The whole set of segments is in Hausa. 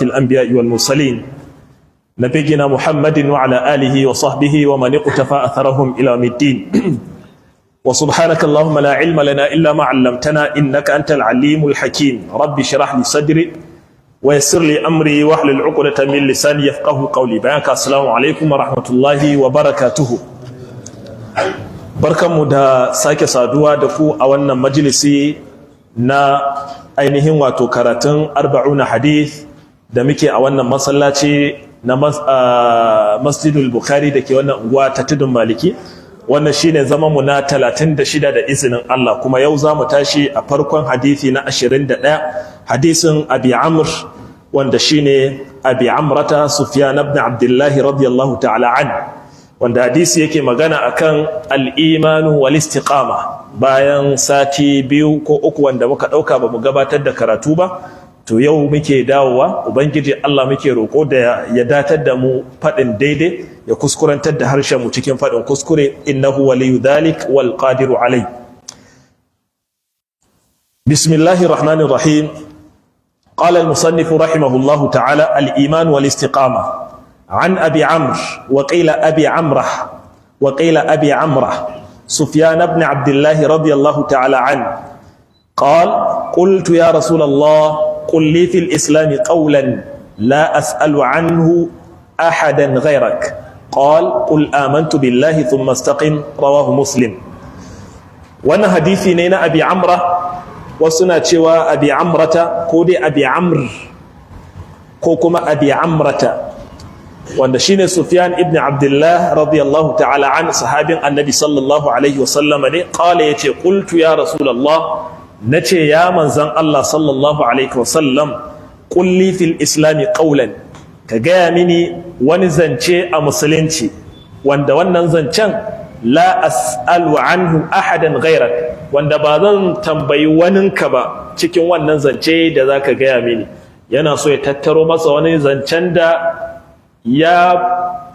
الأنبياء والمرسلين نبينا محمد وعلى آله وصحبه ومن اقتفى أثرهم إلى يوم الدين. وسبحانك اللهم لا علم لنا إلا ما علمتنا إنك أنت العليم الحكيم. ربي اشرح لي صدري ويسر لي أمري واحلل عقدة من لساني يفقه قولي. بيانك السلام عليكم ورحمة الله وبركاته. Barkanmu da sake saduwa da ku a wannan majalisi na ainihin wato karatun Arba'una Hadith da muke a wannan masallaci na Masjidul Bukhari da ke wannan unguwa ta Tudun Maliki. Wannan shine zaman mu na 36 da izinin Allah, kuma yau za mu tashi a farkon hadisi na 21, hadisin Abi Amr, wanda shine Abi Amrata Sufyan ibn Abdullah radiyallahu ta'ala an, wanda hadisi yake magana akan al-imanu wal istiqama. Bayan sati 2 ko 3 wanda muka dauka ba mu gabatar da karatu ba, to yau muke dawowa. Ubangiji Allah muke roko da ya datar da mu fadin daidai, ya kuskurantar da harshen mu cikin fadin kuskure. Innahu waliyu dhalik wal qadiru alai. Bismillahir rahmanir rahim. قال المصنف رحمه الله تعالى: الإيمان والاستقامة. عن أبي عمرو، وقيل أبي عمره، وقيل أبي عمره، سفيان بن عبد الله رضي الله تعالى عنه قال: قلت يا رسول الله، قل لي في الإسلام قولا لا أسأل عنه أحدا غيرك. قال: قل آمنت بالله ثم استقم. رواه مسلم. Wannan hadisi ne na Abi Amra, wasu na cewa Abi Amrata, ko dai Abi Amr ko kuma Abi Amrata, wanda shine Sufyan ibn Abdullah radiyallahu ta'ala an, sahabin Annabi sallallahu alaihi wasallam ne. Qala, yace: qultu ya Rasulullah, nace ya manzan Allah sallallahu alaihi wasallam, qul li fil islam qawlan, ka gaya mini wani zance a musulunci wanda wannan zancen la as'alu anhu ahadan ghairak, wanda ba zan tambayi waninka ba cikin wannan zance da zaka gaya mini. Yana so ya tattaro masa wani zancen da ya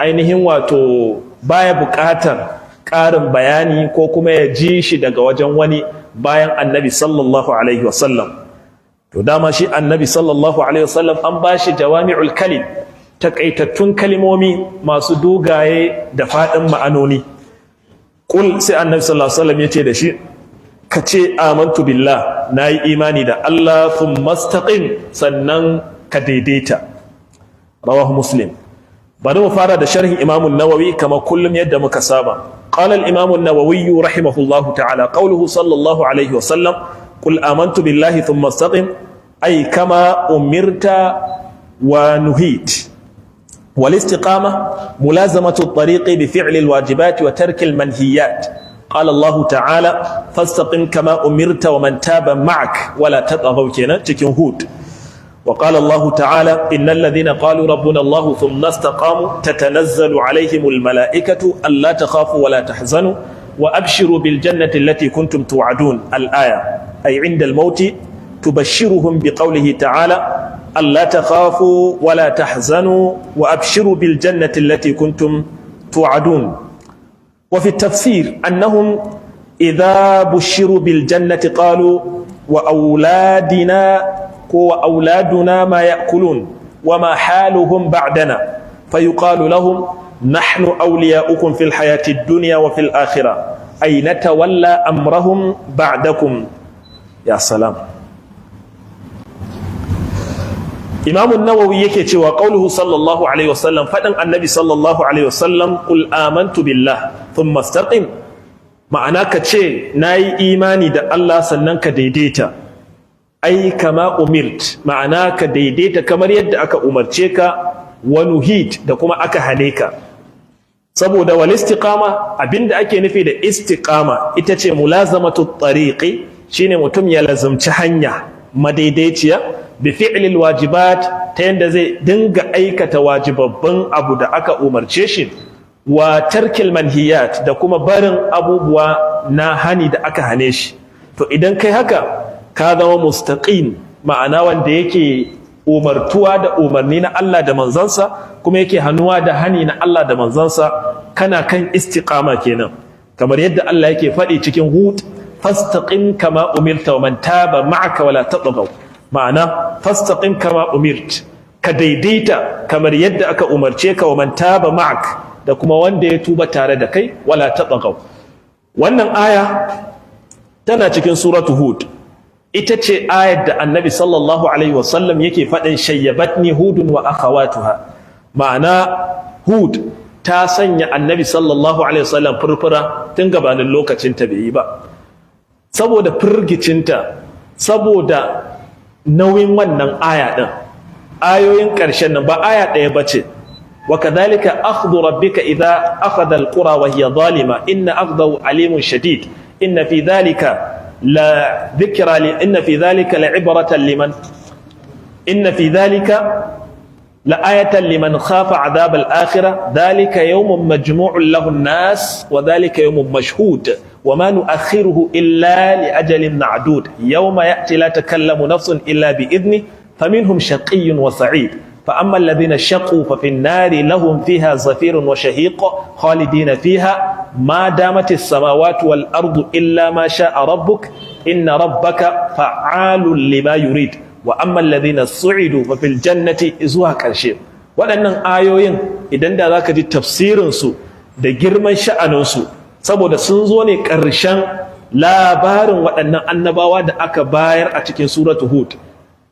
ainihin wato baya buƙatar ƙarin bayani ko kuma ya ji shi daga wajen wani bayan Annabi sallallahu alaihi wasallam. To dama shi Annabi sallallahu alaihi wasallam an ba shi jawami'ul kalim, takaitattun kalimomi masu dogaye da faɗin ma'anoni. Kul, sai Annabi sallallahu alaihi wasallam ya ce da shi: ka ce amantu billah, nayi imani da Allah, thumma istaqim, sannan ka daidaita. Rawahu Muslim. Bari mu fara da sharhin Imam an-Nawawi kama kullum yadda muka saba. Qala al-Imam an-Nawawi rahimahullahu ta'ala: qawluhu sallallahu alaihi wa sallam, qul amantu billahi thumma istaqim, ay kama umirta wa nuhit. والاستقامة ملازمة الطريق بفعل الواجبات وترك المنهيات. قال الله تعالى: فاستقم كما أمرت ومن تاب معك ولا تطغوا، kenan cikin Hud. وقال الله تعالى: إن الذين قالوا ربنا الله ثم استقاموا تتنزل عليهم الملائكة ألا تخافوا ولا تحزنوا وأبشروا بالجنة التي كنتم توعدون، الآية، أي عند الموت تبشرهم بقوله تعالى: ألا تخافوا ولا تحزنوا وأبشروا بالجنة التي كنتم توعدون. وفي التفسير أنهم إذا بشروا بالجنة قالوا: وأولادنا وأولادنا ما يأكلون وما حالهم بعدنا؟ فيقال لهم: نحن أولياؤكم في الحياة الدنيا وفي الآخرة، أي نتولى أمرهم بعدكم. يا سلام! Imam Nawawi yake cewa: qauluhu sallallahu alaihi wasallam, fadin Annabi sallallahu alaihi wasallam, qul amantu billah thumma istaqim, ma'ana ka ce nayi imani da Allah sannan ka daidaita, ai kama umirt, ma'ana ka daidaita kamar yadda aka umarce ka, wa nuhit, da kuma aka hane ka. Saboda wal istiqama, abinda ake nufi da istiqama ita ce mulazamatu tariqi, shine mutum ya lazumci hanya madaidaiciya, bi fi'lil wajibat, ta yanda zai dinga aikata wajibabban abu da aka umarce shi, wa tarkil manhiyat, da kuma barin abubuwa na hani da aka hane shi. To idan kai haka, ka zama mustaqim, ma'ana wanda yake umartuwa da umarni na Allah da manzansa, kuma yake hannuwa da hani na Allah da manzansa. Kana kan istiqama kenan, kamar yadda Allah yake faɗi cikin Hud: fastaqim kama umirta wa man taba ma'aka wala tatghaw. Ma'ana fastaqim kama umirt, ka Ka daidaita kamar yadda aka umarce ka, wa man taba ma'ak, da kuma wanda ya tuba tare da kai, wala tatghaw. Wannan aya tana cikin suratu Hud. Ita ce ayar da Annabi sallallahu alaihi wasallam yake faɗin "Shayyabatni Hudun wa akhawatuha". Ma'ana, Hud ta sanya Annabi sallallahu alaihi wasallam furfura tun gabanin lokacin ta bai yi ba, saboda firgicinta, saboda nauyin wannan aya din. Ayoyin ƙarshen nan ba aya ɗaya ba ce. وكذلك أخذ ربك إذا أخذ القرى وهي ظالمة إن أخذه أليم شديد إن في ذلك لذكرى إن في ذلك لعبرة لمن إن في ذلك لآية لمن خاف عذاب الآخرة ذلك يوم مجموع له الناس وذلك يوم مشهود وما نؤخره إلا لأجل معدود يوم يأتي لا تكلم نفس إلا بإذنه فمنهم شقي وسعيد فأما الذين شقوا ففي النار لهم فيها زفير وشهيق خالدين فيها ما دامت السماوات والأرض إلا ما شاء ربك إن ربك فعال لما يريد وأما الذين سعدوا ففي الجنة. Zuwa ƙarshe waɗannan ayoyin, idan da zaka ji tafsirinsu da girman sha'aninsu, saboda sun zo ne ƙarshen labarin waɗannan annabawa da aka bayar a cikin Suratu Hud.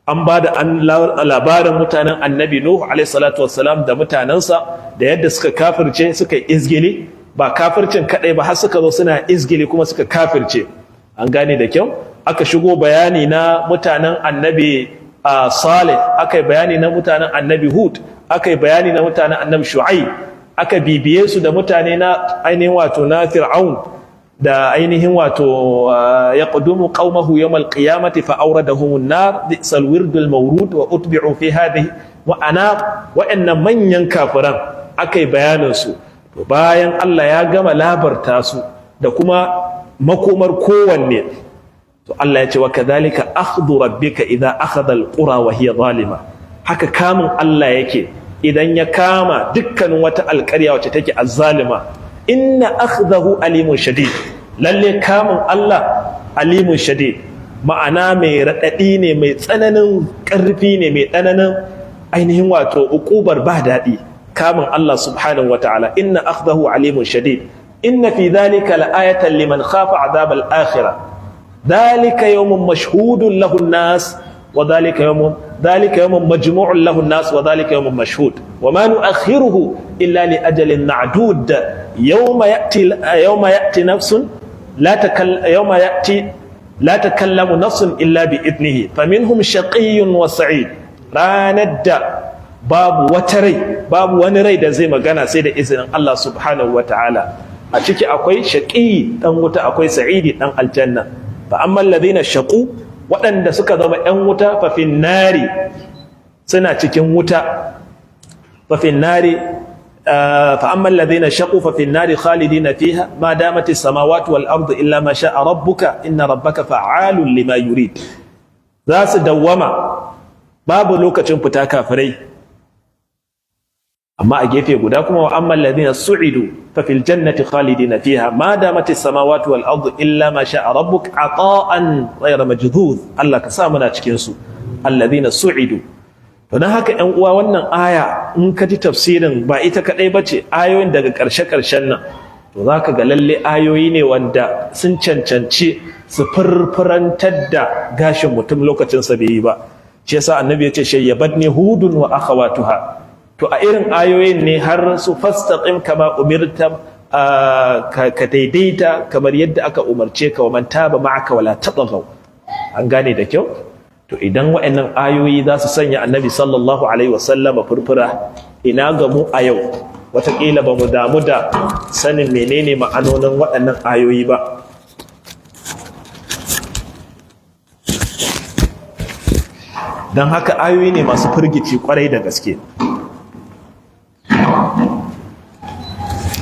An ba da labarin mutanen Annabi Nuhu alaihi salatu wassalam da mutanensa, da yadda suka kafirce, suka yi izgili. Ba kafircin kadai ba, har suka zo suna izgili kuma suka kafirce. An gane da kyau? Aka shigo bayani na mutanen Annabi Salih, aka yi bayani na mutanen Annabi Hud, aka yi bayani na mutanen Annabi Shu'aib, aka bibiye su da mutane na ainihin wato na Fir'aun, da ainihin wato يقدم قومه يوم القيامة فأوردهم النار بئس الورد المورود وأتبعوا في هذه وأنا wa'annan manyan kafiran akai bayanin su. To, bayan Allah ya gama labarta su da kuma makomar kowanne, to Allah ya ce: وكذلك أخذ ربك إذا أخذ القرى وهي ظالمة. Haka kamun Allah yake idan ya kama dukkanin wata alƙarya wacce take azzalima. إن أخذه أليم شديد. Lalle kamun Allah أليم شديد, ma'ana mai raɗaɗi ne, mai tsananin ƙarfi ne, mai tsananin ainihin wato uƙubar ba daɗi, kamun Allah subhanahu wata'ala. إن أخذه أليم شديد إن في ذلك لآية لمن خاف عذاب الآخرة ذلك يوم مشهود له الناس وذلك يوم ذلك يوم مجموع له الناس وذلك يوم مشهود وما نؤخره إلا لأجل معدود يوم يأتي يوم يأتي نفس لا تكل يوم يأتي لا تكلم نفس إلا بإذنه فمنهم شقي وسعيد. Ranar da babu wata rai, babu wani rai da zai magana sai da izinin Allah subhanahu wa ta'ala. A ciki akwai shaƙi, dan wuta, akwai sa'idi, dan aljanna. فأما الذين شقوا, waɗanda suka zama ‘yan wuta, ففي النار, suna cikin wuta. ففي النار فأما الذين شقوا ففي النار خالدين فيها ما دامت السماوات والأرض إلا ما شاء ربك إن ربك فعال لما يريد. Za su dawwama, babu lokacin fita, kafirai. Amma a gefe guda kuma, وأما الذين سعدوا ففي الجنة خالدين فيها ما دامت السماوات والأرض إلا ما شاء ربك عطاء غير مجذوذ. Allah ka sa muna cikin su, الذين سعدوا. To, dan haka 'yan uwa, wannan aya in ka ji tafsirin, ba ita kadai bace, ayoyin daga ƙarshe ƙarshen nan, to zaka ga lalle ayoyi ne wanda sun cancanci su furfurantar da gashin mutum lokacin sa bai yi ba. Shi yasa Annabi ya ce: "شيبتني هود وأخواتها." To, a irin ayoyin ne har su فاستقم كما أمرت, ka daidaita kamar yadda aka umarce ka, ومن تاب معك ولا تطغوا. An gane da kyau? To, idan waɗannan ayoyi za su sanya Annabi sallallahu alaihi wasallama furfura, ina ga mu a yau? Wataƙila ba mu damu da sanin menene ma'anonin waɗannan ayoyi ba. Don haka ayoyi ne masu firgici kwarai da gaske.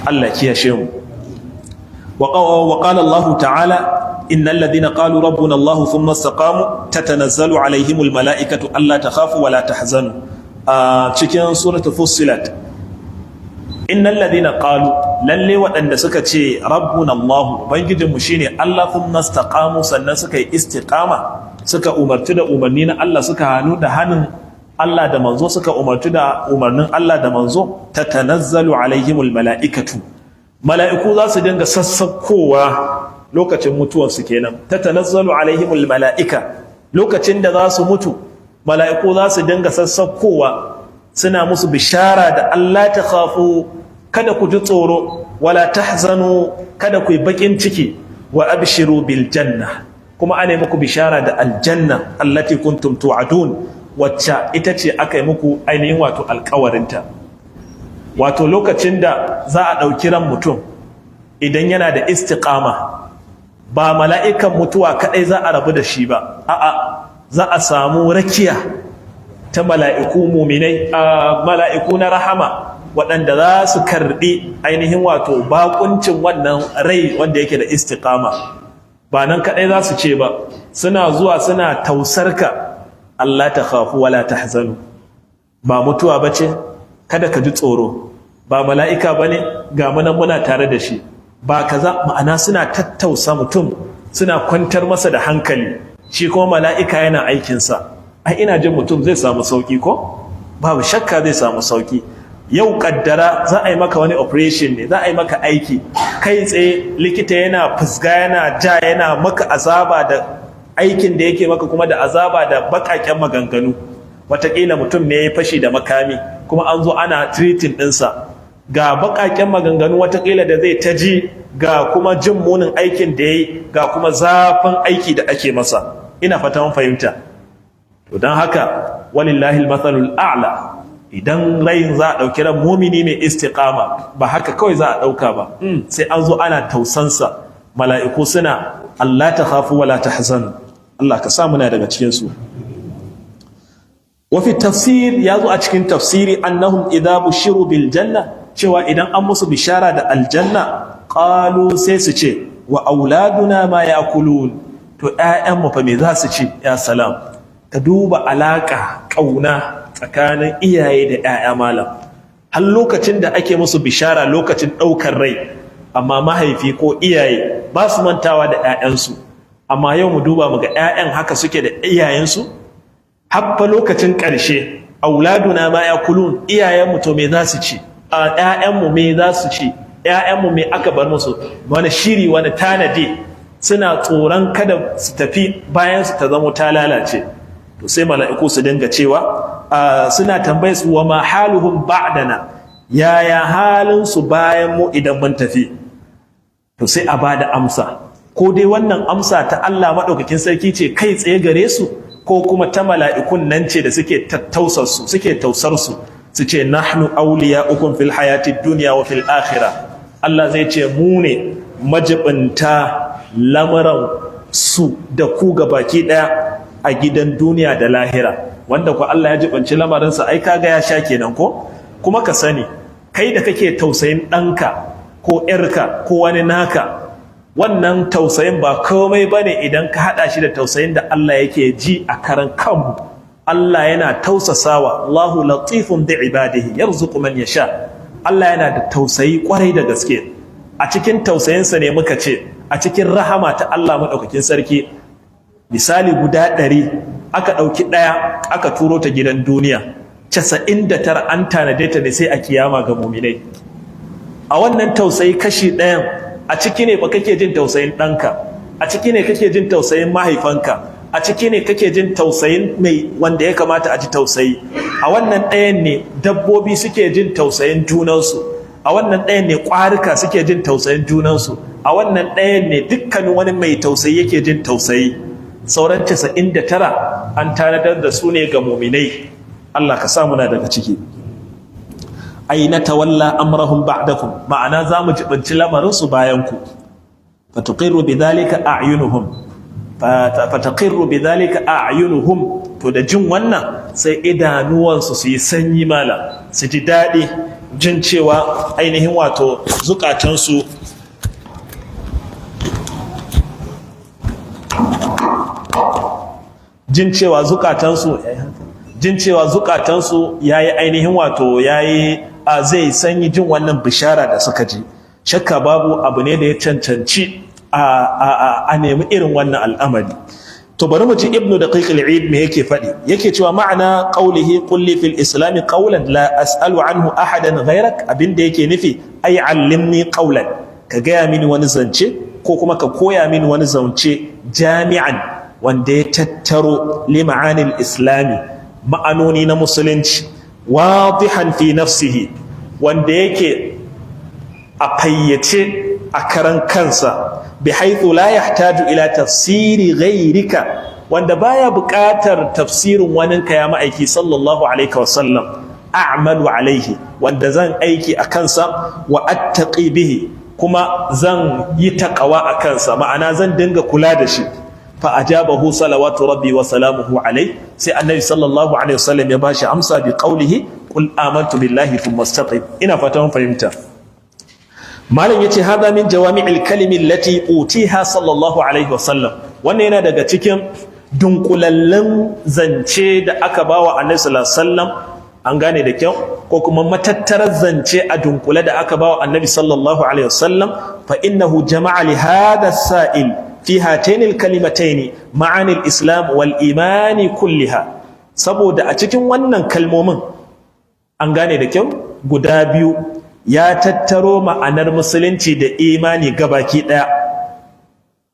Allah kiyashe mu. وقال الله تعالى: إن الذين قالوا ربنا الله ثم استقاموا تتنزل عليهم الملائكة ألا تخافوا ولا تحزنوا. Cikin suratul Fussilat, إن الذين قالوا, lalle waɗanda suka ce ربنا الله, ubangijinmu shine Allah, ثم استقاموا, sannan suka yi istiqama, suka umarci da umarni na Allah, suka hannu da hannun Allah da manzo suka umartu da umarnin Allah da manzo, tatanazzalu alaihimul mala'ikatu, mala'iku za su dinga sassakowa lokacin mutuwarsu kenan. Tatanazzalu alaihimul mala'ika, lokacin da za su mutu mala'iku za su dinga sassakowa suna musu bishara da Allah ta khafu, kada ku ji tsoro, wala tahzanu, kada ku yi bakin ciki, wa abshiru bil janna, kuma ana muku bishara da aljanna, allati kuntum tu'adun, wacce ita ce aka yi muku ainihin wato alkawarinta. Wato lokacin da za a ɗauki ran mutum idan yana da istiqama, ba mala'ikan mutuwa kaɗai za a rabu da shi ba, a'a, za a samu rakiya ta mala'iku muminai, mala'iku na rahama waɗanda za su karɓi ainihin wato bakuncin wannan rai wanda yake da istiqama. Ba nan kaɗai za su ce ba, suna zuwa suna tausarka, Allah ta khafu wala tahzanu, ba mutuwa bace, kada ka ji tsoro, ba mala'ika bane, ga mu nan muna tare da shi, ba kaza. Ma'ana suna tattausa mutum, suna kwantar masa da hankali, shi kuma mala'ika yana aikinsa. Ai ina jin mutum zai samu sauki ko? Babu shakka zai samu sauki. Yau kaddara za a yi maka wani operation ne, za a yi maka aiki, kai tsaye likita yana fusga, yana ja, yana maka azaba da aikin da yake maka, kuma da azaba da bakaken maganganu. Wataƙila mutum ne ya fashi da makami kuma an zo ana treating ɗinsa, ga bakaken maganganu watakila da zai ta ji, ga kuma jin munin aikin da ya yi, ga kuma zafin aiki da ake masa. Ina fata mun fahimta. To don haka, walillahi almathalul a'la, idan rayin za a ɗauki ran mumini mai istiqama, ba haka kawai za a ɗauka ba, sai an zo ana tausansa, mala'iku suna Allah ta khafu wala tahzanu. Allah ka sa muna daga cikin su. Wa fi tafsir, ya zo a cikin tafsiri, annahum idza bushiru bil janna, cewa idan an musu bishara da aljanna, qalu, sai su ce, wa auladuna ma yakulun, to ƴaƴanmu fa me za su ci? Ya salam, ka duba alaka kauna tsakanin iyaye da ƴaƴa malam. Har lokacin da ake musu bishara lokacin ɗaukar rai, amma mahaifi ko iyaye ba su mantawa da ƴaƴansu. Amma yau mu duba mu ga ƴaƴan haka suke da iyayensu? Haffa lokacin ƙarshe, auladuna ma yakulun, iyayenmu to me za su ci? A ƴaƴanmu me za su ci? Ƴaƴanmu me aka bar musu? Wani shiri, wani tanadi? Suna tsoron kada su tafi bayan su ta zamo ta lalace. To sai mala'iku su dinga cewa, suna tambaye su, wa ma haluhum ba'dana, yaya halin su bayan mu idan mun tafi? To sai a bada amsa, ko dai wannan amsa ta Allah madaukakin sarki ce kai tsaye gare su, ko kuma ta mala'ikun nan ce da suke tattausar su, suke tausar su, su ce nahnu awliya'ukum fil hayati dunya wa fil akhirah. Allah zai ce mu ne majibinta lamuran su da ku baki daya a gidan duniya da lahira. Wanda ku Allah ya jibanci lamarinsa, ai kaga ya sha kenan ko? Kuma ka sani, kai da kake tausayin ɗanka ko ƴarka ko wani naka, wannan tausayin ba komai bane idan ka hada shi da tausayin da Allah yake ji a karan kanmu. Allah yana tausasawa, Allahu latifun bi ibadihi yarzuqu man yasha. Allah yana da tausayi kwarai da gaske. A cikin tausayinsa ne muka ce, a cikin rahama ta Allah madaukakin sarki, misali guda 100 aka ɗauki ɗaya aka turo ta gidan duniya, 99 an tanade ta ne sai a kiyama ga muminai. A wannan tausayi kashi ɗayan a ciki ne ba kake jin tausayin ɗanka, a ciki ne kake jin tausayin mahaifanka, a ciki ne kake jin tausayin mai wanda ya kamata a ji tausayi. A wannan ɗayan ne dabbobi suke jin tausayin junansu, a wannan ɗayan ne ƙwarika suke jin tausayin junansu, a wannan ɗayan ne dukkanin wani mai tausayi yake jin tausayi. Sauran 99 an tanadar da su ne ga muminai. Allah ka sa muna daga ciki. Ai na tawalla amrahum ba'dakum, ma'ana zamu jibinci lamarin su bayan ku. Fatuqirru bidhalika a'yunuhum, fataqirru bidhalika a'yunuhum, to da jin wannan sai idanuwansu su yi sanyi mala, su ji dadi jin cewa ainihin wato zukatansu jin cewa zukatansu jin cewa zukatansu yayi ainihin wato yayi a zai sanyi jin wannan bishara da suka ji. Shakka babu abu ne da ya cancanci a nemi irin wannan al'amari. To bari mu ci Ibnu Daqiq al-Eid me yake faɗi. Yake cewa ma'ana qawlihi qul li fil islam qawlan la as'alu anhu ahadan ghayrak, abinda yake nufi ay allimni qawlan, ka gaya mini wani zance ko kuma ka koya mini wani zance jami'an wanda ya tattaro li ma'anil islami, ma'anoni na musulunci, wadihan fi nafsihi, wanda yake a fayyace a karan kansa, bi haithu la yahtaju ila tafsiri ghayrika, wanda baya buƙatar tafsirin waninka ya ma'aiki sallallahu alaihi wasallam, a'malu alaihi, wanda zan aiki a kansa, wa attaqi bihi, kuma zan yi taqawa a kansa, ma'ana zan dinga kula da shi. Fa ajabahu salawatu rabbi wa salamuhu alaihi, sai annabi sallallahu alaihi wasallam ya bashi amsa bi qawlihi qul amantu billahi thumma istaqim. Ina fata mun fahimta. Malam yace hada min jawami'il kalimi allati utiha sallallahu alaihi wasallam. Wannan yana daga cikin dunkulallen zance da aka bawa annabi sallallahu alaihi wasallam, an gane da kyau, ko kuma matattarar zance a dunkule da aka bawa annabi sallallahu alaihi wasallam. Fa innahu jama'a li hadha sa'il fi hatayn al-kalimatayn ma'ani al-islam wal imani kulliha. Saboda a cikin wannan kalmomin, an gane da kyau, guda biyu ya tattaro ma'anar musulunci da imani gabaki daya.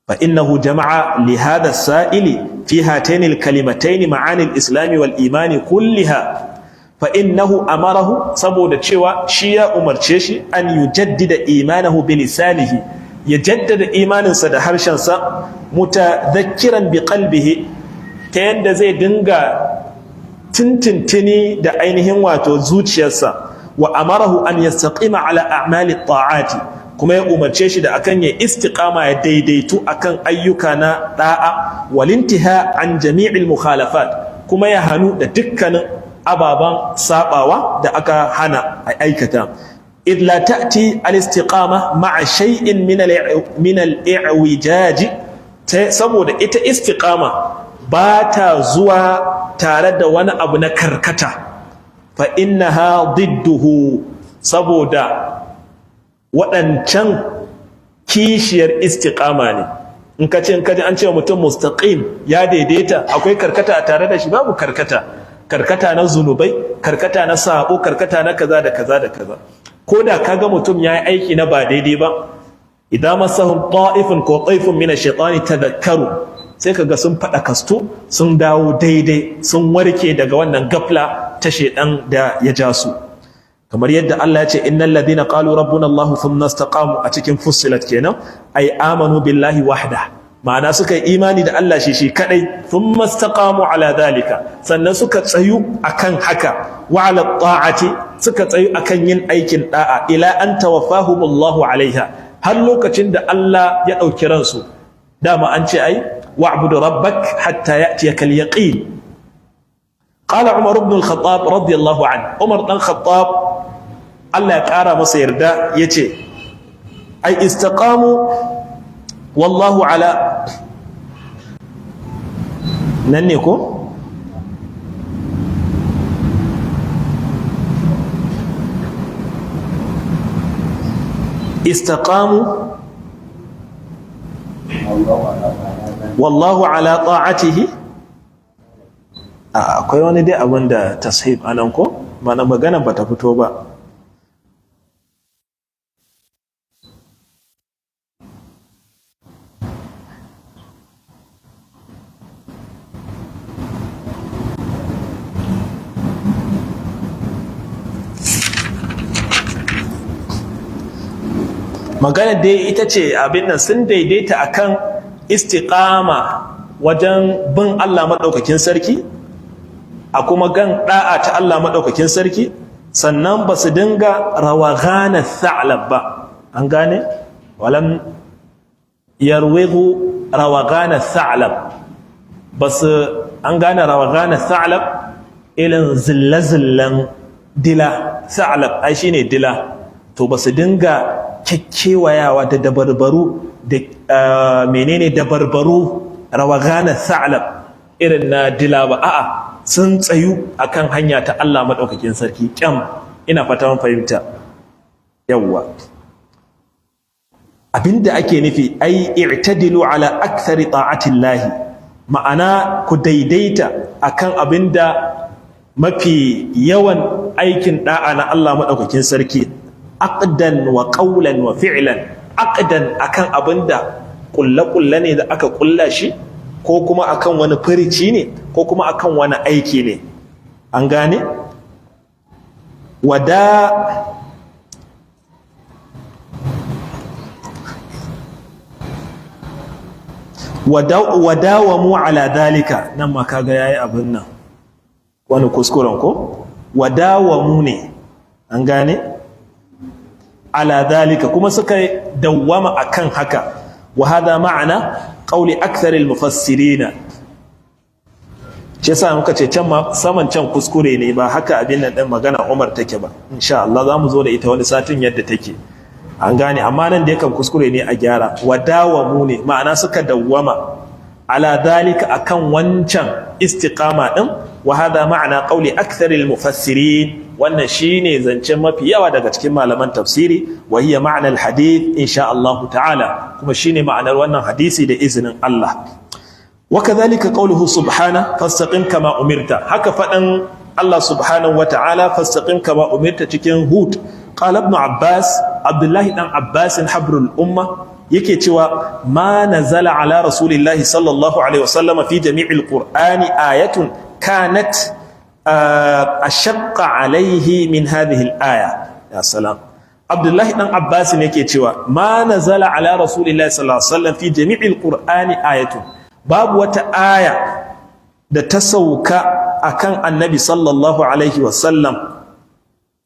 Fa innahu jama'a li hadha as-sa'ili fi hatayn al-kalimatayn ma'ani al-islam wal imani kulliha. Fa innahu amarahu, saboda cewa shi ya umarce shi, an yujaddida imanahu bi lisanihi, ya jaddada imaninsa da harshensa, mutadhakkiran bi qalbihi, ta yanda zai dinga tintintini da ainihin wato zuciyarsa. Wa amarahu an yastaqima ala a'mali ta'ati, kuma ya umarce shi da akan ya istiqama, ya daidaitu akan ayyuka na da'a, walintiha an jami'il mukhalafat, kuma ya hanu da dukkanin ababan sabawa da aka hana a aikata. Id la ta'ti al-istiqama ma'a shay'in min al-i'wijaj, saboda ita istiqama ba ta zuwa tare da wani abu na karkata. Fa innaha didduhu, saboda waɗancan kishiyar istiqama ne. In ka ce, in ka ji an ce mutum mustaqim, ya daidaita, akwai karkata a tare da shi? Babu karkata. Karkata na zunubai, karkata na sabo, karkata na kaza da kaza da kaza. Ko da kaga mutum ya yi aiki na ba daidai ba, idan masahum ta'ifun ko taifun min ash-shaytani tadhakkaru, sai kaga sun fada kasto, sun dawo daidai, sun warke daga wannan gafla ta shedan da ya ja su. Kamar yadda Allah ya ce innal ladina qalu rabbuna Allah thumma istaqamu, a cikin Fussilat kenan, ay amanu billahi wahda, ma'ana suka yi imani da Allah shi shi kadai, thumma istaqamu ala dhalika, sannan suka tsayu akan haka, wa ala ta'ati, suka tsayu akan yin aikin da'a, ila an tawaffahumullahu alaiha, har lokacin da Allah ya dauki ransu. Dama an ce ai wa'budu rabbak hatta ya'tiyaka al-yaqin. Qala Umar ibn al-Khattab radiyallahu anhu, Umar dan Khattab Allah ya kara masa yarda, yace ai istaqamu wallahu ala nan ne ko istaqamu wallahu ala ta'atihi. Akwai wani dai abin da tashib anan ko mana magana bata fito ba. Magana dai ita ce abin nan, sun daidaita akan istiqama wajen bin Allah madaukakin sarki, a kuma gan da'a ta Allah madaukakin sarki, sannan ba su dinga rawagana tha'lab ba, an gane, walam yarwighu rawagana tha'lab, ba su, an gane rawagana tha'lab, ilin zille-zillen dila, tha'lab ai shine dila, to ba su dinga kyakkyewayawa da dabarbaru da menene dabarbaru rawagana tha'lab irin na dila ba, a'a sun tsayu akan hanya ta Allah madaukakin sarki kyam. Ina fata mun fahimta. Yawwa, abinda ake nufi ai i'tadilu ala akthari ta'atillahi, Ma'ana ku daidaita akan abinda mafi yawan aikin da'a na Allah madaukakin sarki, aqdan wa qawlan wa fi'lan, aqdan akan abinda kulle-kulle ne da aka kulla shi, ko kuma akan wani firici ne, ko kuma akan wani aiki ne. An gane? Wada wadawamu ala dalika, nan ma kaga yayi abin nan wani kuskuren ko wadawamu ne. An gane? Ala dalika, kuma suka dawwama akan haka. Wa hada ma'ana qawli akthar al mufassirin. Shi yasa muka ce can ma saman can kuskure ne, ba haka abin nan din magana Umar take ba. Insha Allah zamu zo da ita wani satin yadda take. An gane? Amma nan da yakan kuskure ne, a gyara. Wadawamu ne, ma'ana suka dawwama ala dalika akan wancan istiqama din. Wa hada ma'ana qawli akthar al mufassirin, wannan shine zancen mafi yawa daga cikin malaman tafsiri. Wa hiya ma'na al hadith insha Allah ta'ala, kuma shine ma'anar wannan hadisi da izinin Allah. Wakadhalika qawluhu subhana fastaqim kama umirta, haka fadan Allah subhanahu wa ta'ala fastaqim kama umirta cikin Hud. Qala Ibn Abbas, Abdullahi dan Abbas habrul umma yake cewa ma nazala ala rasulillahi sallallahu alaihi wasallam fi jami'il qur'ani ayatun kanat ashaqqa alaihi min hadhihi al-aya. Ya salam! Abdullahi dan Abbas ne yake cewa ma nazala ala rasulillahi sallallahu alaihi wasallam fi jami'il qur'ani ayatun, babu wata aya da ta sauka akan Annabi sallallahu alaihi wasallam,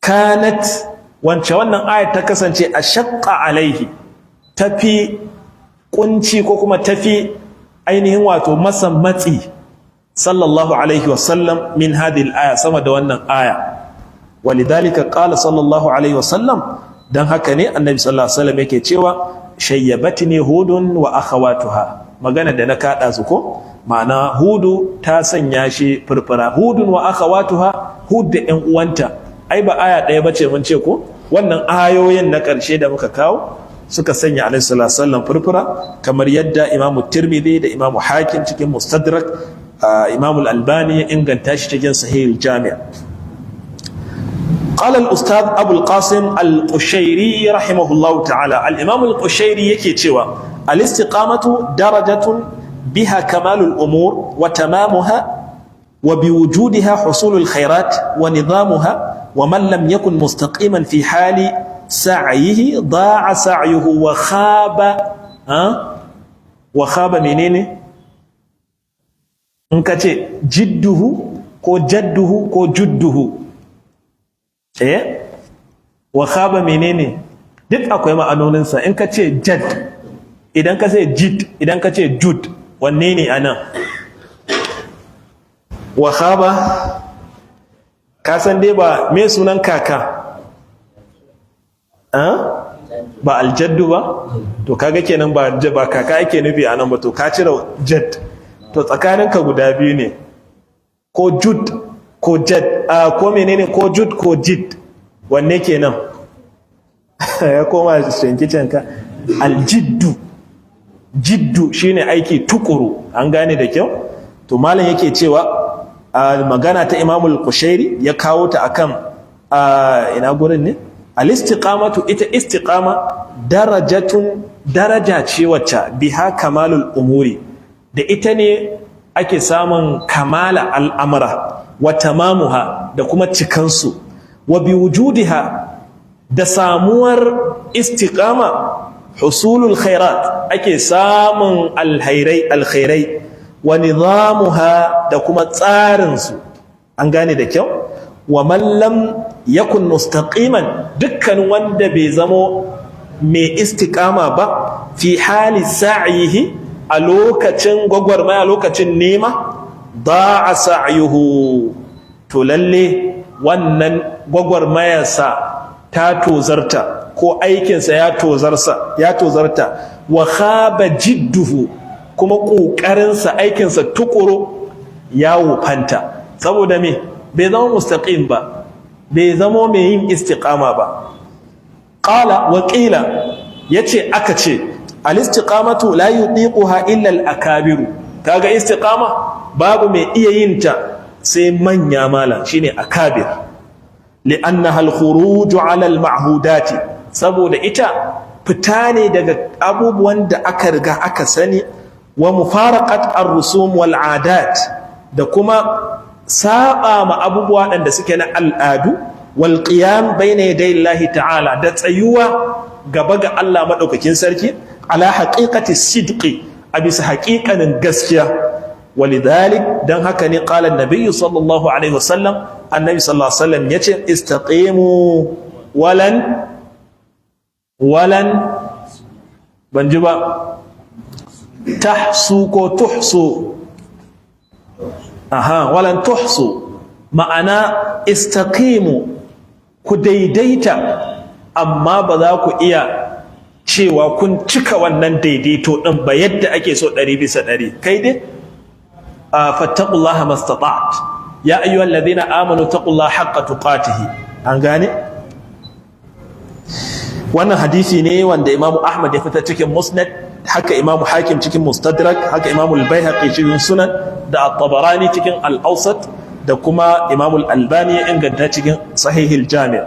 kanat, wance wannan ayat ta kasance a shaqqa alaihi, tafi kunci ko kuma tafi ainihin wato masa matsi, sallallahu alaihi wasallam, min hadhihi al-aya, sama da wannan aya. Walidhalika qala sallallahu alaihi wasallam, dan haka ne Annabi sallallahu alaihi wasallam yake cewa shayyabatni Hudun wa akhawatuha, magana da na kada su ko, ma'ana Hudu ta sanya shi furfura. Hudun wa akhawatuha, Hud da ƴan uwanta, ai ba aya ɗaya bace mun ce ko, wannan ayoyin na ƙarshe da muka kawo suka sanya alaihi salatu wasallam furfura, kamar yadda Imamu Tirmidhi da Imamu Hakim cikin Mustadrak, Imamu Al-Albani ya inganta shi cikin Sahih Jami'. قال الأستاذ أبو القاسم القشيري رحمه الله تعالى، الإمام القشيري يكي تشوى الاستقامة درجة بها كمال الأمور وتمامها، وبوجودها حصول الخيرات ونظامها، ومن لم يكن مستقيما في حال سعيه ضاع سعيه وخاب. ها، وخاب منين؟ انك جده كو جده كو جده eh wa khaba menene? Duk akwai ma'anoninsa. In ka ce jad, idan ka ce jid, idan ka ce jud, wanne ne anan? Wa khaba, ka san dai ba me sunan kaka ba aljaddu ba? To kaga kenan ba ba kaka yake nufi anan ba. To ka cire jad, to tsakaninka guda biyu ne, ko jud ko jad, ko menene, ko jud ko jid, wanne kenan? Ya koma shanki-canka. Aljiddu, jiddu shine aiki tukuru. An gane da kyau? To malam yake cewa magana ta Imamul Qushairi ya kawo ta akan ina gurin ne, al-istiqamatu, ita istiqama darajatun, daraja ce wacce biha kamalul umuri, da ita ne ake samun kamala al'amura, wa tamamuha, da kuma cikansu, wa biwujudiha, da samuwar istiqama, husulul khairat, ake samun alkhairai alkhairai, wa nizamuha, da kuma tsarinsu. An gane da kyau? Wa man lam yakun mustaqiman, dukkan wanda bai zamo mai istiqama ba, fi hali sa'ihi, a lokacin gwagwarmaya, lokacin nema, da'a sa'yuhu, to lalle wannan gwagwarmayarsa ta tozarta, ko aikinsa ya tozarsa, ya tozarta. Wa khaba jidduhu, kuma ƙoƙarinsa, aikinsa tukuru ya wufanta. Saboda me? Bai zama mustaqim ba, bai zama mai yin istiqama ba. Qala wa qila, yace aka ce al-istiqamatu la yutiquha illa al-akabiru. Kaga istiqama babu mai iya yin ta sai manya malam, shine akabir. Li'annaha al-khuruj 'ala al-ma'hudati, saboda ita fita ne daga abubuwan da aka riga aka sani, wa mufaraqat ar-rusum wal 'adat, da kuma saba ma abubuwa da suke na al'adu, wal qiyam bayna yaday Allah ta'ala, da tsayuwa gaba ga Allah madaukakin sarki, ala haqiqati sidqi, a bisa haƙiƙanin gaskiya. Walidhalik, dan haka ne, qala an-nabiy sallallahu alaihi wasallam, annabi sallallahu alaihi wasallam yace istaqimu walan walan, ban ji ba, tahsu ko tuhsu? Aha, walan tuhsu, ma'ana istaqimu, ku daidaita, amma ba za ku iya cewa kun cika wannan daidaito din ba yadda ake so 100%. Kai dai fattaqullaha mastata'at, ya ayyuhal ladina amanu taqullaha haqqa tuqatihi. An gane? Wannan hadisi ne wanda Imamu Ahmad ya fitar cikin Musnad, haka Imamu Hakim cikin Mustadrak, haka Imamu Al-Baihaqi cikin Sunan, da At-Tabarani cikin Al-Awsat, da kuma Imamu Al-Albani ya inganta cikin Sahihil Jami'.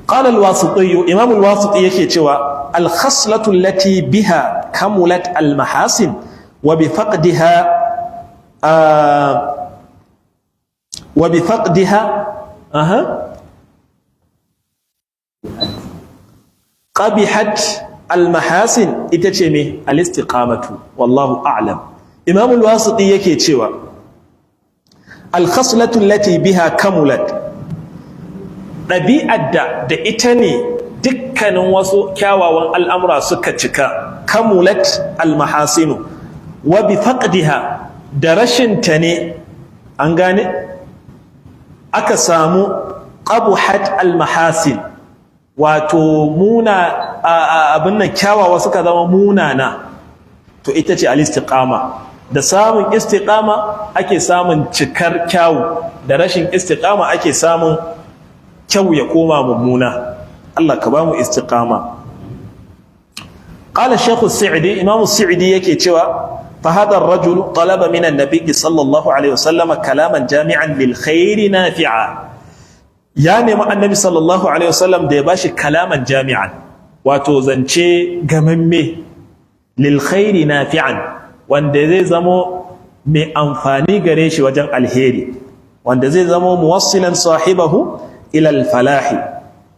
Qala Al-Wasiti, Imamu Al-Wasiti yake cewa al-khaslatu allati biha kamulat al-mahasin wa bi faqdiha wa bi faqdiha aha qabihat almahasin, ita ce me? Alistiqamatu. Wallahu a'lam. Imam al-Wasiti yake cewa alkhaslatu allati biha kamulat, ɗabi'ar da ita ne dukkanin wasu kyawawan al'amura suka cika, kamulat almahasinu, wa bi faqdiha, da rashin ta ne, an gane, aka samu qabuhat almahasin, wato muna abin nan kyawawa suka zama munana, to ita ce al-istiqama. Da samun istiqama ake samun cikar kyawu, da rashin istiqama ake samun kyau ya koma mummuna. Allah ka bamu istiqama. Qala Shaykh as-Sa'di, Imam as-Sa'di yake cewa fa hadha ar-rajul talaba min an-nabi sallallahu alaihi wasallam kalaman jami'an lil khairi nafi'a. Ya nemi Annabi sallallahu alaihi wasallam da ya bashi kalaman jami'an, wato zance gamamme, lil khairi nafi'an, wanda zai zamo mai amfani gare shi wajen alheri, wanda zai zamo muwassilan sahibahu ila al-falahi,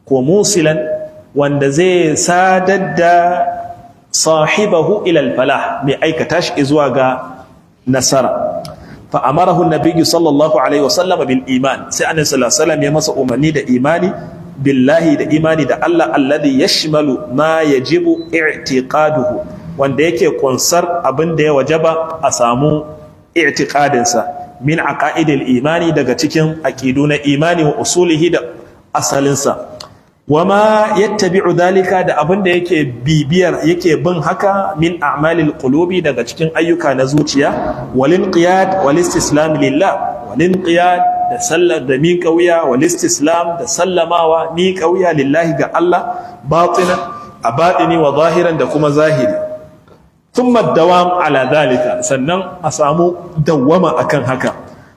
ko musilan, wanda zai sadar da sahibahu ila al-falah, mai aikata shi zuwa ga nasara. Fa amarahu an-nabiy sallallahu alaihi wasallam bil iman, sai Annabi sallallahu alaihi wasallam ya masa umarni da imani billahi, da imani da Allah, alladhi yashmalu ma yajibu i'tiqaduhu, wanda yake kunsar abin da ya wajaba a samu i'tiqadin sa, min aqaidil imani, daga cikin aqidu na imani, wa usulihi, da asalinsa, wama yattabi'u dhalika, da abin da yake bibiyar, yake bin haka, min a'malil qulubi, daga cikin ayyuka na zuciya, walin qiyad wal istislam lillah, walin qiyad, da sallar da miƙa wuya, wal istislam, da sallamawa, miƙa wuya, lillahi, ga Allah, batina, a batini, wa zahiran, da kuma zahiri, thumma dawam ala dhalika, sannan a samu dawwama akan haka,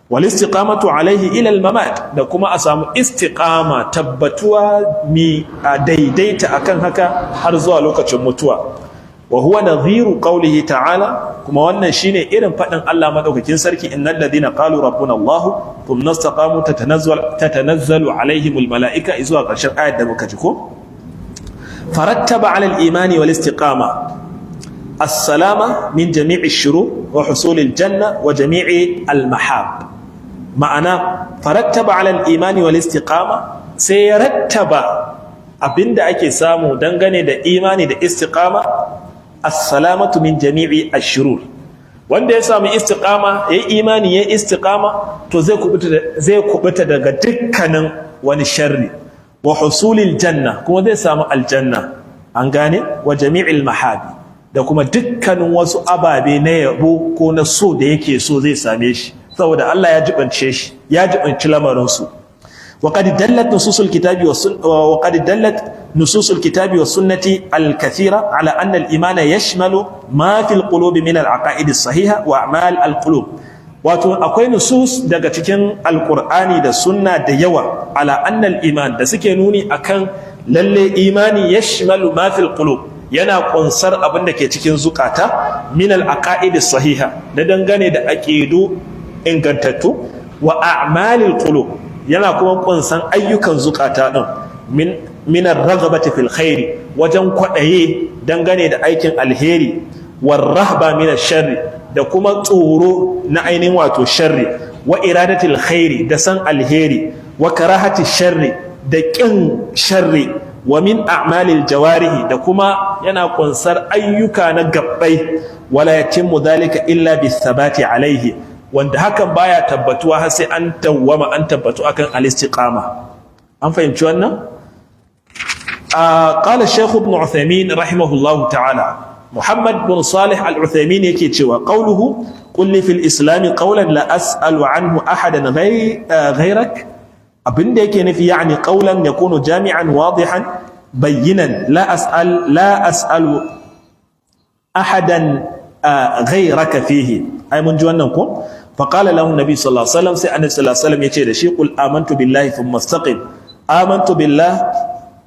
wal istiqamatu alaihi ila al mamat, da kuma a samu istiqama, tabbatuwa, mi a daidaita akan haka har zuwa lokacin mutuwa. Wa huwa nadhiru qawlihi ta'ala, kuma wannan shine irin fadin Allah madaukakin sarki, innal ladina qalu rabbuna Allah thumma istaqamu tatanazzalu alaihimul malaika, zuwa ƙarshen ayat da muka ji ko. Farattaba ala al imani wal istiqama السلامة من جميع الشرور وحصول الجنة وجميع المحاب. معنى فرتب على الإيمان والاستقامة، سيرتب abinda ake samu dangane da imani da istiqama, assalamatu min jami'i ash-shurur. Wanda ya samu istiqama, yayi imani, yayi istiqama, to zai kubuta daga dukkanin wani sharri, wa husulil janna, kuma zai samu aljanna, an gane, wa jami'il mahabi, da kuma dukkanin wasu ababe na yabo ko na so da yake so zai same shi, saboda Allah ya jibance shi, ya jibanci lamarinsu. وقد دلت نصوص الكتاب والسنة وقد دلت نصوص الكتاب والسنة الكثيرة على أن الإيمان يشمل ما في القلوب من العقائد الصحيحة وأعمال القلوب. Wato akwai nusus daga cikin Alkur'ani da sunna da yawa ala annal iman da suke nuni akan lalle imani yashmalu ma fil qulub, yana kunsar abin da ke cikin zukata, min al aqaid sahiha, da dangane da aqidu ingantattu, wa a'malil qulub, yana kuma kunsan ayyukan zukata din, min ar-raghabati fil khairi, wajen kwadaye dangane da aikin alheri, war rahba min ash-sharri, da kuma tsoro na ainihin wato sharri, wa iradatil khairi, da san alheri, wa karahati sharri, da kin sharri, wa min a'malil jawarihi, da kuma yana kunsar ayyuka na gabbai. Wala yatimmu dhalika illa bithabati alaihi, wanda hakan baya tabbatuwa har sai an dawwama, an tabbatu akan al-istiqama. An fahimci wannan? قال الشيخ ابن عثيمين رحمه الله تعالى، محمد بن صالح العثيمين yake cewa: قوله قل لي في الإسلام قولا لا أسأل عنه أحدا غيرك، abinda yake nufi يعني قولا يكون جامعا واضحا بينا لا أسأل أحدا غيرك فيه. Ai mun ji wannan ko? فقال له النبي صلى الله عليه وسلم, sai annabi صلى الله عليه وسلم yace da shi: قل آمنت بالله ثم استقم. آمنت بالله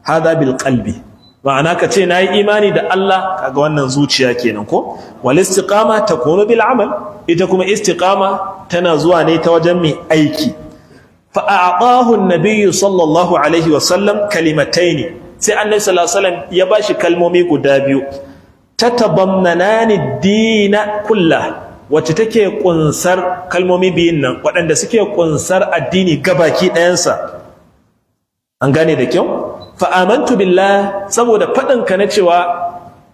هذا بالقلب, ma'ana ka ce nayi imani da Allah, kaga wannan zuciya kenan ko? والاستقامة تكون بالعمل, ita kuma istiqama tana zuwa ne ta wajen mai aiki. Fa a'tahu an-nabiy صلى الله عليه وسلم كلمتين, sai annabi صلى الله عليه وسلم ya bashi kalmomi guda biyu, تتضمنان الدين كله, wacce take kunsar, kalmomi biyun nan waɗanda suke kunsar addini gabaki ɗayansa. An gane da kyau? فآمنت بالله, saboda faɗinka na cewa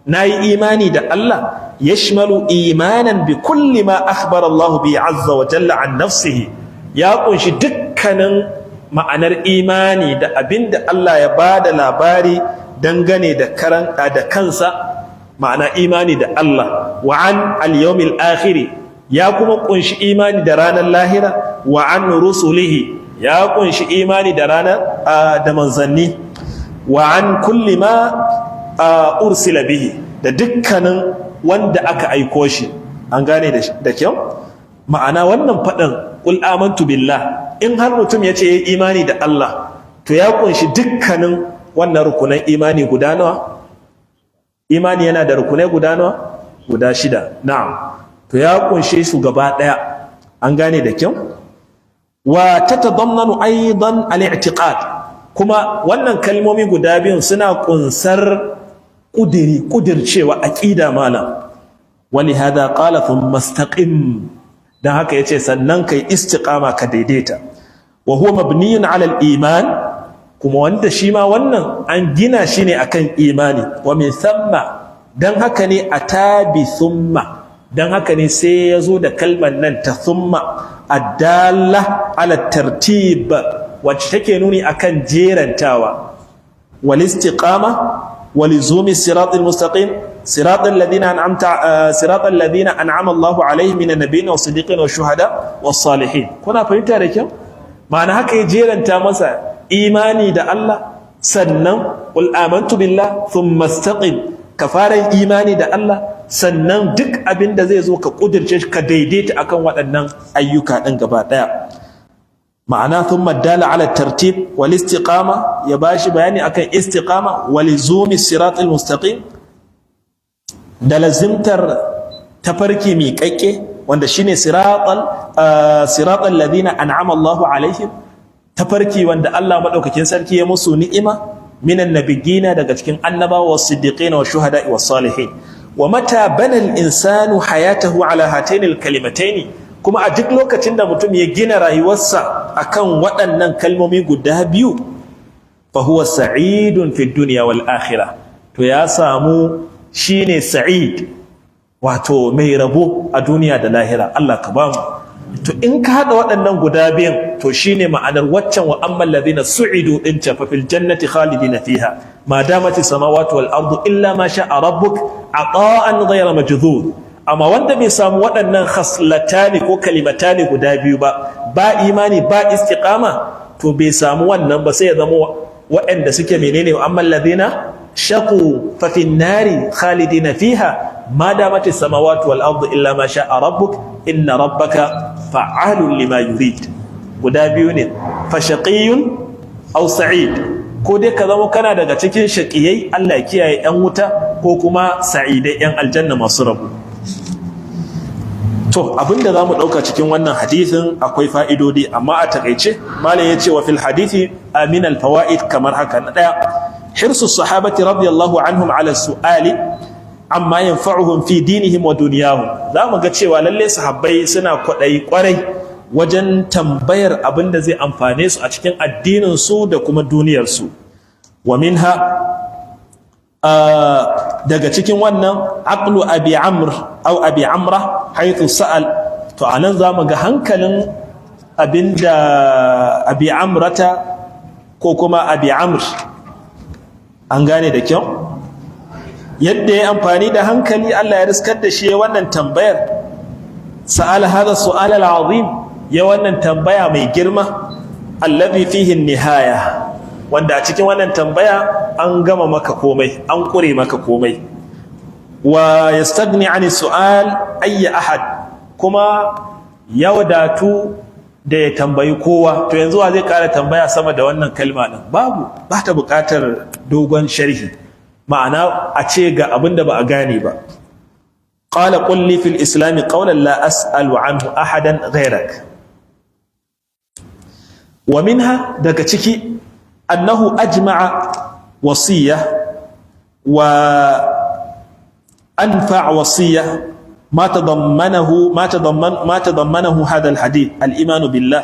nayi imani da Allah, يشمل إيمانا بكل ما أخبر الله به عز وجل عن نفسه, ya kunshi dukkanin ma'anar imani da abinda Allah ya bada labari dangane da karan da kansa, ma'ana imani da Allah, وعن اليوم الآخر, ya kuma kunshi imani da ranar lahira, وعن رسله, ya kunshi imani da ranar da manzanni, وعن كل ما أرسل به, da dukkanin wanda aka aiko shi. An gane da kyau? Ma'ana wannan faɗin قل آمنت بالله, in har mutum ya ce ya imani da Allah, to ya kunshi dukkanin wannan rukunan imani guda nawa? Imani yana da rukunai guda nawa? Guda shida. Na'am, to ya kunshe su gaba daya. An gane da kyau? وتتضمن أيضا الاعتقاد, kuma wannan kalmomi guda biyun suna kunsar kudiri, kudircewa, aqida malam. ولهذا قال ثم استقم, dan haka yace sannan kai istiqama, ka daidaita. وهو مبني على الإيمان, kuma wanda shi ma wannan an gina shi ne akan imani. ومن ثم, dan haka ne أتى بثم, dan haka ne sai ya zo da kalmar nan ta ثم الدالة على الترتيب, wacce take nuni akan jerantawa, والاستقامة ولزوم الصراط المستقيم صراط الذين أنعم الله عليهم من النبيين والصديقين والشهداء والصالحين. Kuna fahimta da kyau? Ma'ana haka ya jeranta masa imani da Allah, sannan قل آمنت بالله ثم استقم, ka fara imani da Allah, sannan duk abin da zai zo ka kudirce, ka daidaita akan waɗannan ayyuka ɗin gaba ɗaya. Ma'ana ثم الدالة على الترتيب والاستقامة, ya bashi bayani akan istiqama, ولزوم الصراط المستقيم, da lazimtar tafarki miƙaƙƙe, wanda shine صراط الذين أنعم الله عليهم, tafarki wanda Allah madaukakin sarki ya musu ni'ima, من النبيين, daga cikin annabawa, والصديقين والشهداء والصالحين. ومتى بنى الإنسان حياته على هاتين الكلمتين, kuma a duk lokacin da mutum ya gina rayuwarsa akan waɗannan kalmomi guda biyu, فهو سعيد في الدنيا والآخرة, to ya samu, shine سعيد, wato mai rabo a duniya da lahira. Allah ka bamu. To in ka hada waɗannan guda biyun, to shine ma'anar waccan وأما الذين سعدوا din ta, ففي الجنة خالدين فيها ما دامت السماوات والأرض إلا ما شاء ربك عطاء غير مجذوذ. Amma wanda bai samu waɗannan خصلتان ko كلمتان guda biyu ba, ba imani ba istiqama, To bai samu wannan ba, sai ya zama waɗanda suke menene? Amma alladhina shaqu fa fi nari khalidina fiha ma damat as-samawati wal ardu illa ma sha'a rabbuk, inna rabbaka fa'alun lima yurid. Guda biyu ne, fa shaqiyyun aw sa'id. Ko dai ka zama kana daga cikin shaqiyai, Allah ya kiyaye, yan wuta, ko kuma sa'idai, yan aljanna masu rabu. To, abinda zamu dauka cikin wannan hadisin akwai fa'idodi, amma a takeice malam yace wa fil hadisi amin al fawaid kamar haka: na daya, hirsu sahabati radiyallahu anhum ala su'ali amma yanfa'uhum fi dinihim wa dunyahum. Zamu ga cewa lalle sahabbai suna kwadayi kwarai wajen tambayar abinda zai amfane su a cikin addinin su da kuma duniyar su. Wa minha, daga cikin wannan, aqlu Abi Amr aw Abi Amra haythu sa'al. To, anan zamu ga hankalin abinda Abi Amrata ko kuma Abi Amr, an gane da kyau, yadda ya amfani da hankali, Allah ya riskar da shi wannan tambayar. Sa'ala hadha su'al al-azim, ya wannan tambaya mai girma, alladhi fihi nihaya, wanda a cikin wannan tambaya an gama maka komai, an kure maka komai. Wa yastaghni 'ani su'al ay ahad, kuma ya wadatu da ya tambayi kowa. To, yanzu wa zai kara tambaya sama da wannan kalma din? Babu, ba ta buƙatar dogon sharhi, ma'ana a ce ga abin da ba a gane ba. Qala qul li fil islam qawlan la as'alu anhu ahadan ghayrak. Wa minha, daga ciki, annahu ajma'a wasiyya wa anfa' wasiyya ما تضمنه هذا الحديث، الإيمان بالله.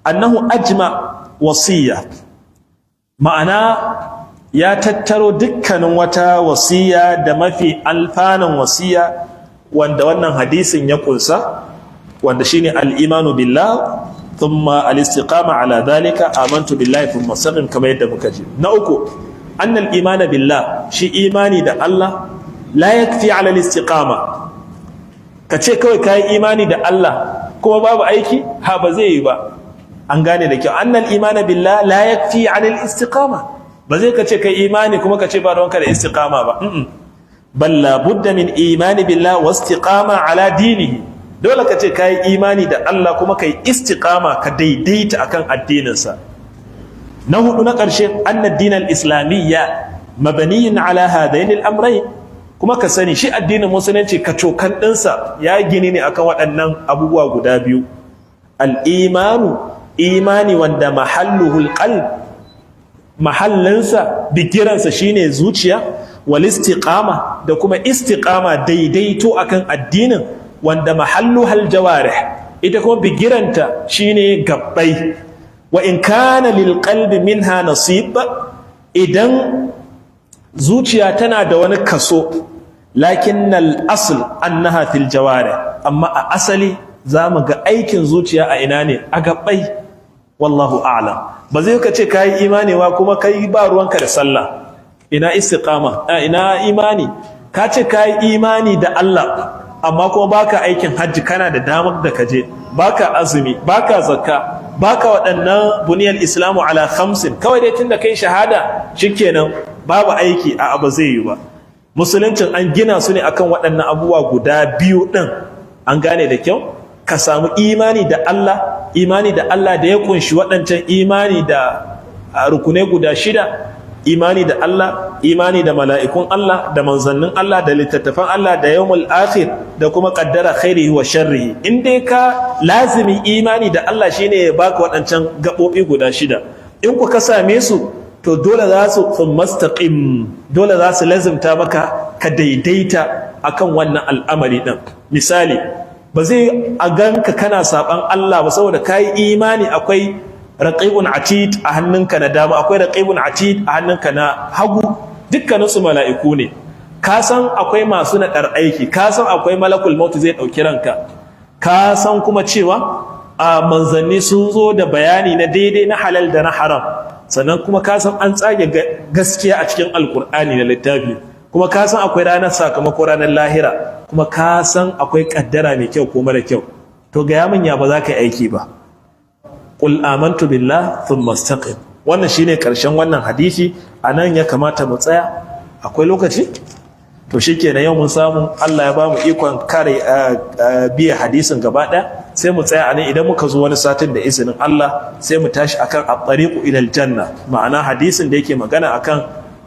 أنه أجمع وصية، معنى ya tattaro dukkanin wata wasiya da mafi alfanan wasiya wanda wannan hadisin ya kunsa, wanda shine al-imanu billah thumma al-istiqama ala dhalika, amantu billahi thumma istaqim, kamar yadda muka ji. Na uku, anna al-imana billah, shi imani da Allah, la yakfi ala al-istiqama. Ka ce kawai kai imani da Allah kuma babu aiki, ha, ba zai yi ba. An gane da kyau, anna al-imana billah la yakfi ala al-istiqama. Ba zai ka ce kai imani kuma ka ce ba ruwanka da istiqama ba. Bal la budda min imani billah wa istiqama ala dinihi. Dole ka ce kai imani da Allah kuma kai istiqama, ka daidaita akan addininsa. Na hudu, na ƙarshe, anna ad-din al-islamiyya mabniyun ala hadain al-amrayn. Kuma ka sani, shi addinin musulunci kacokan ɗinsa ya gini ne akan waɗannan abubuwa guda biyu: al-imanu, imani wanda mahalluhul qalb, mahallinsa, bigiransa shine zuciya, wal istiqama, da kuma istiqama, daidaito akan addinin, wanda mahalluhal jawarih, ita kuma bigiranta shine gabbai. Wa in kana lil qalbi minha nasib, idan zuciya tana da wani kaso, lakin al asl annaha fil jawarih. Amma a asali zamu ga aikin zuciya a ina ne? A gabbai. Wallahu a'lam. Ba zai ka ce kai imani wa kuma kai ba ruwanka da sallah. Ina istiqama, ina imani? Ka ce kai imani da Allah amma kuma baka aikin hajji, kana da damar da kaje, baka azumi, baka zakka, baka waɗannan buniyal islamu ala khamsin. Kawai dai tunda kai shahada shikenan, babu aiki, a abu zai yi ba. Musuluncin an gina su ne akan waɗannan abubuwa guda biyu ɗin. An gane da kyau, ka samu imani da Allah, imani da Allah da ya kunshi waɗancan imani da rukunai guda shida: imani da Allah, imani da mala'ikun Allah, da manzannin Allah, da littattafan Allah, da yawmul akhir, da kuma kaddara khairihi wa sharrihi. In dai ka lazimi imani da Allah, shine ya baka waɗancan gaɓoɓi guda shida. In ku ka same su, to dole za su mustaqim, dole za su lazimta maka ka daidaita akan wannan al'amari din. Misali, ba zai a ganka kana saban Allah ba, saboda kai imani akwai raqibun atid a hannunka na dama, akwai raqibun atid a hannunka na hagu, dukkanin su mala'iku ne. Ka san akwai masu naɗar aiki, ka san akwai malakul maut zai ɗauki ranka, ka san kuma cewa a manzanni sun zo da bayani na daidai, na halal da na haram. Sannan kuma ka san an tsage gaskiya a cikin Alkur'ani na littafi. Kuma ka san akwai ranar sakamako, ranar lahira. Kuma ka san akwai kaddara mai kyau ko mara kyau. To, ga yamin ya ba za ka yi aiki ba? Qul amantu billah thumma istaqim. Wannan shine karshen wannan hadisi. Anan ya kamata mu tsaya. Akwai lokaci? To shikenan, yau mun samu, Allah ya bamu ikon kare biya hadisin gaba ɗaya. Sai mu tsaya anan. Idan muka zo wani satin da izinin Allah, sai mu tashi akan at-tariqu ila aljanna, ma'ana hadisin da yake magana akan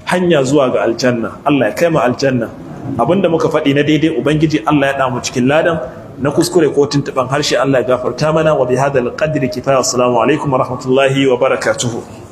hanya zuwa ga aljanna. Allah ya kai mu aljanna. Abinda muka faɗi na daidai, Ubangiji Allah ya damu cikin ladan. Na kuskure ko tuntuban harshe, Allah ya gafarta mana. Wa bi hadal qadri kifaya. Assalamu alaikum wa rahmatullahi wa barakatuhu.